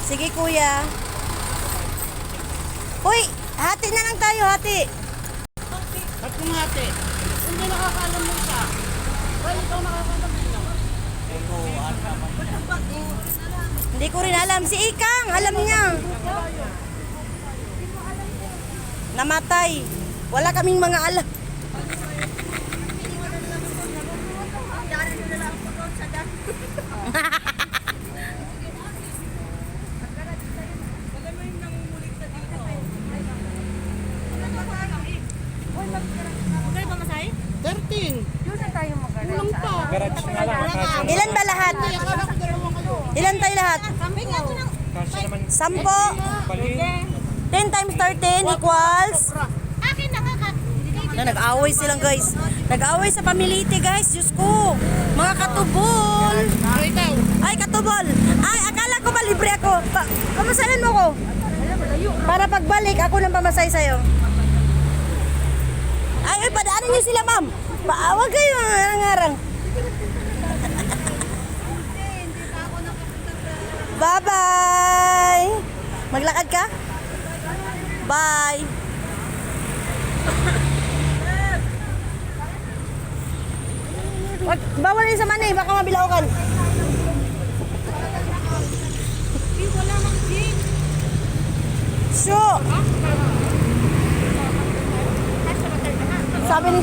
Sige, kuya. Uy, hati na lang tayo, hati. Ba't kung hati? Hindi nakakaalam mo isa. Well, ikaw nakakaalam mo. Hindi ko rin alam. Si Ikang, alam niya. Namatay. Wala kaming mga alam. Magkano ba masay? 13. Doon na tayo mag-garage. Kulang pa. Garage na lang. Kasya, Ilan ba lahat? Akala ko dalawa kayo. Ilan tayo lahat? Kambing ako ng kasya naman. 10. Bali. 10 times 13 equals? Akin na nga ka. Na, nag-away silang, guys. Nag-away sa pamiliti, guys. Diyos ko. Mga katubol. Ay, ikaw. Ay, katubol. Ay, akala ko ba libre ako? Pamasahin mo ko. Para pagbalik, ako nang pamasay sa'yo. Ay, ay, padaanin niyo sila, ma'am. Paawag kayo, ngarang. Bye-bye. Maglakad ka? Bye. Wag, bawal yun sa manay, baka mabilaukan. Wala mang jeep. Sure. Sabi ni...